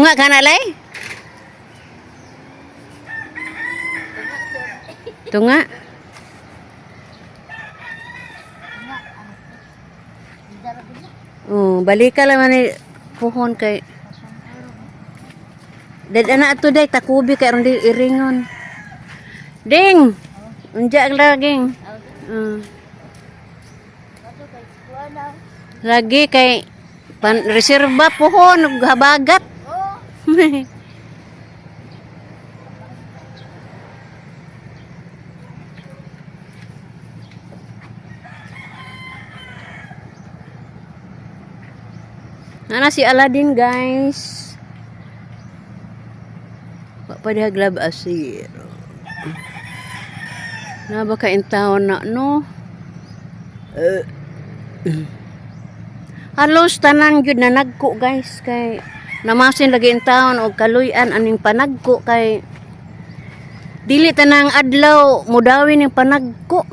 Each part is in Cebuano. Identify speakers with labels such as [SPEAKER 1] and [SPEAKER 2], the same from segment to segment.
[SPEAKER 1] Tunga ka na lay? Tunga. Oh, balika lang man ni puhon kay Dad ana ato day takubi kay aron di iringon. Ding. Unja ang laging. Lagi kay pan reserba puhon ug habagat. Ana si Aladdin, guys. Wa pa diha glab asir. Na ba ka intawon na no? Halos tanan gyud na nagko, guys, kay namasin lagi in taon og kaluy-an aning panagko kay dili tanang adlaw mudawin ning panagko.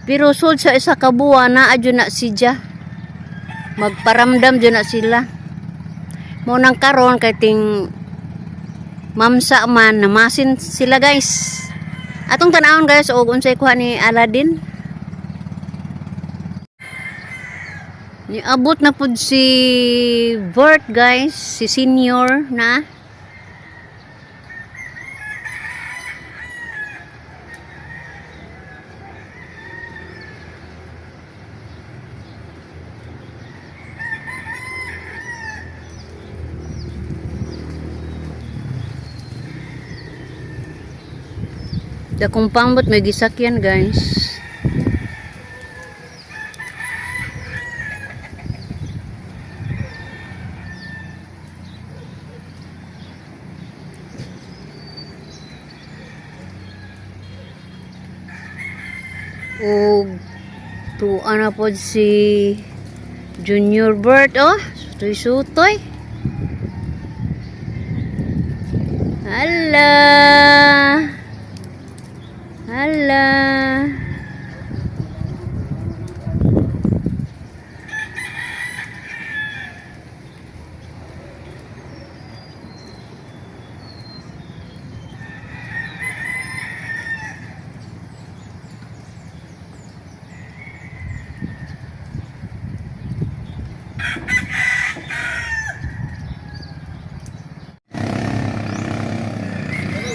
[SPEAKER 1] Pero sud sa isa ka buwan naa jud na siya. Magparamdam jud na sila. Mo nang karon kay ting mamsa man namasin sila, guys. Atong tan-awon, guys, og unsay kuha ni Aladdin. Niabot na pud si Bert, guys, si senior na. Dakong pambot may gisakyan, guys. Ug tuwa na pod si Junior Bert oh. Sutoy-sutoy. Hala. Hala.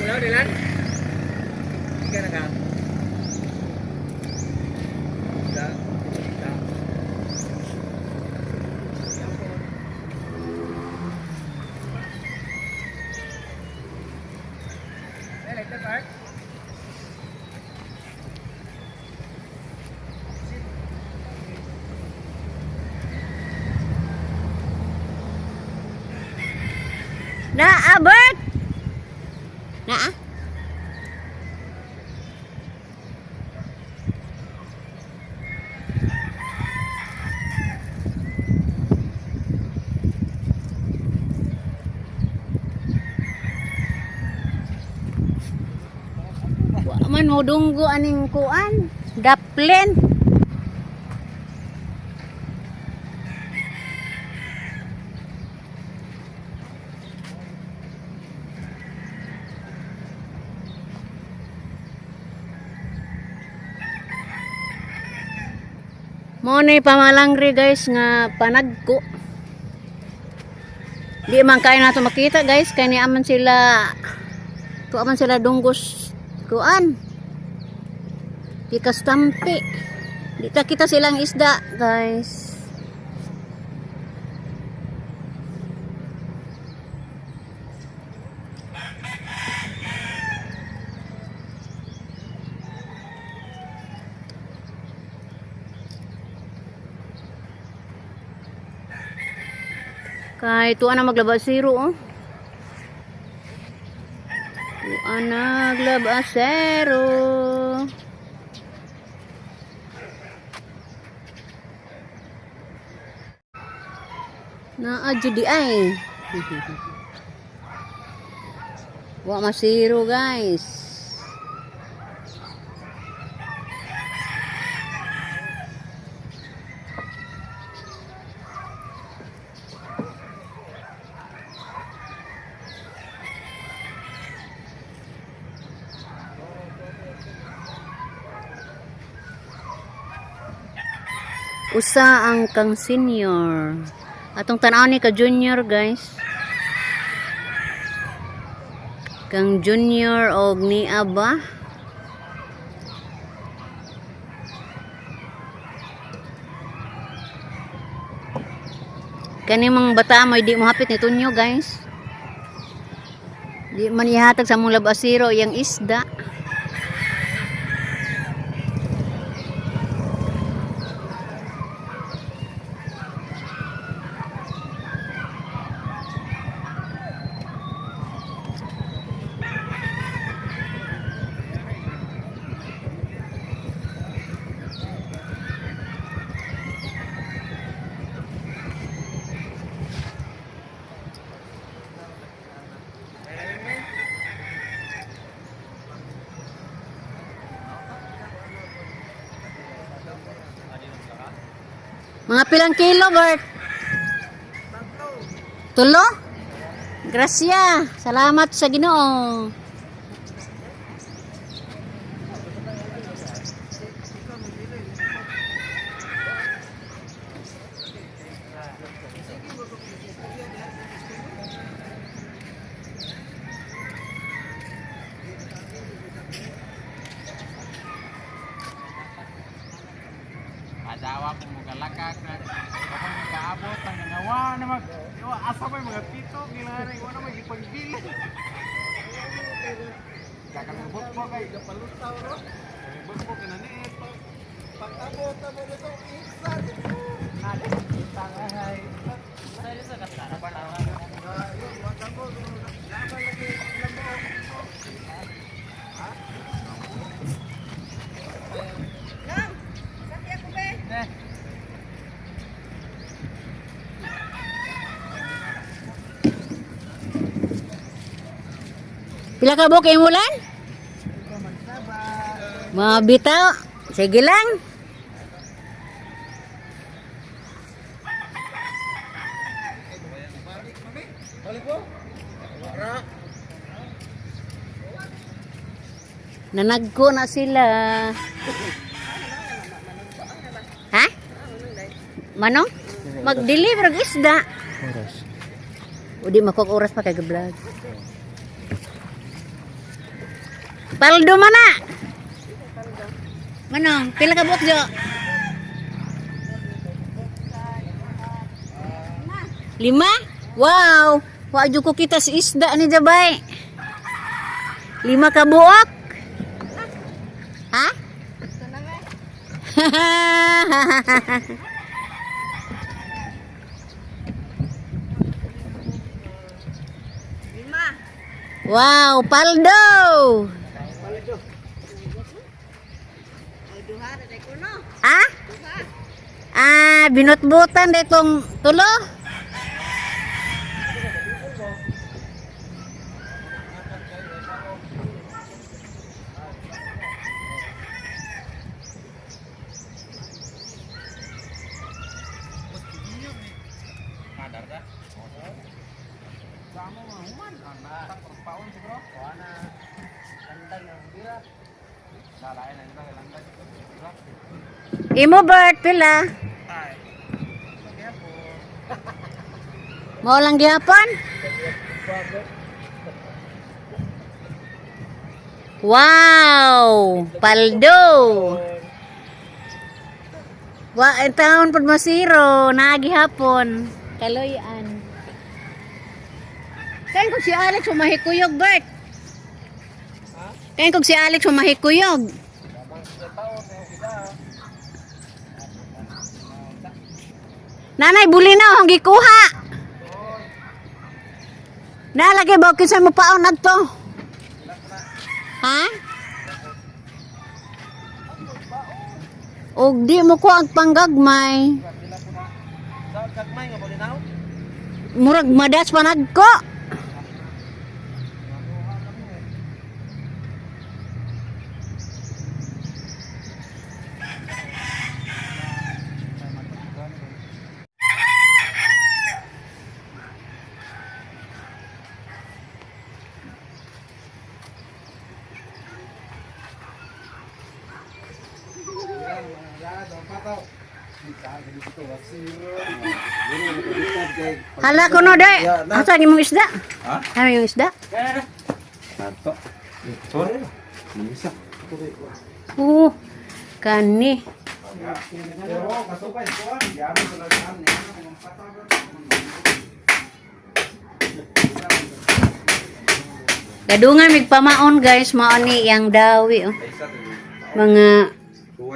[SPEAKER 2] Wala, Dylan? Ika na ka? Isda, isda. Eh, like that, Mark?
[SPEAKER 1] Naa, Bert! Naa? Wa man mo dunggo aning kuan. Daplen. Mo ni pamalangri, guys, nga panagko. Di man kaya nato makita, guys, kay ni aman sila tuwa man sila dunggos kuan. Pikas tampi. Di ta kita silang isda, guys. Kay tuwa na maglabasero oh. Tuwa naglabasero. Naa jud di ay. Wa masiro, guys. Usa ang kang senior. Atong tan-aw ni ka junior, guys. Kang junior og niya ba? Kani mga bata mo di mo hapit ni tunyo, guys. Di man ihatag sa mong labasiro yang isda. Mga pilang kilo, Bert? Tulo? Gracia. Salamat sa Ginoo.
[SPEAKER 2] Adawa kung magalakak na kapag nag-aabot ang nanawa na mag yo, asa may mga pito gilari wala may ipagbili. Kakalubot po kay kapalutaw ro. Kalubot po kananiit. Pag-abot mo dito isa dito. Tangahay.
[SPEAKER 1] Pila ka buok imulan? Mga bitaw. Sige lang. Nanagko na sila. Ha? Manong? Mag-deliver og isda.
[SPEAKER 2] Oras.
[SPEAKER 1] O di makuha oras pa kay vlog. Paldo man na. Manong, pila ka buok jo? Lima? Wow! Wa jud ko kita sa isda ni Jabay. Lima ka buok? Ha? Wow, paldo! Ah? Ah, binutbutan ditong tulo.
[SPEAKER 2] Madar ta. Samo mahuman anak paon siguro. Ana. Landan ang bira. Lalain ang bira landan. Bira.
[SPEAKER 1] Imo Bert, pila?
[SPEAKER 2] Ay. Kaya po.
[SPEAKER 1] Mao lang gihapon? Wow! Paldo! Wa ang taon pud mo zero, naa gihapon. Kaloy-an. Kain kog si Alex humahikuyog, Bert. Kain kog si Alex humahikuyog. Nanay, buli na ang gikuha. Nalagay ba kinsa mo paon adto? Ha? Og di mo ko ang panggagmay.
[SPEAKER 2] Sa gagmay nga bolinaw.
[SPEAKER 1] Murag madas panagko. Hala ko no day. Asa imong isda?
[SPEAKER 2] Ha?
[SPEAKER 1] Ano yung isda?
[SPEAKER 2] Ato. Sorry. Misa.
[SPEAKER 1] Oo. Kani. Gadungan mig pamaon, guys, mao ni yang dawi oh. Mga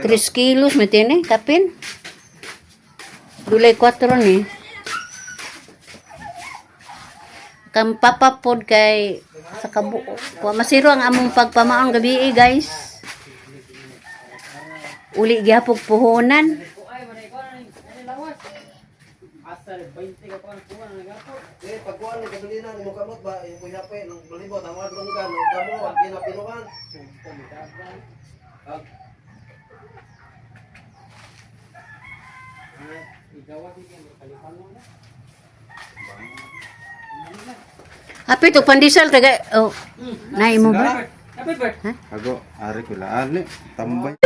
[SPEAKER 1] 3 kilos may tiene, kapin. Dulay 4 ni. Kang papapod kay sa kabuo. Wa masiro ang among pagpamaon gabi eh, guys. Uli gyapog puhunan.
[SPEAKER 2] Eh, pagkuhan ng gasolina, ng kamot ba, yung kuya pe, ng balibot, ang mga lunggan, ng damo, ang ginapinuan.
[SPEAKER 1] Apit og pandesal taga oh. Nay mo ba?
[SPEAKER 2] Ago, ari ko laan ni, tambay.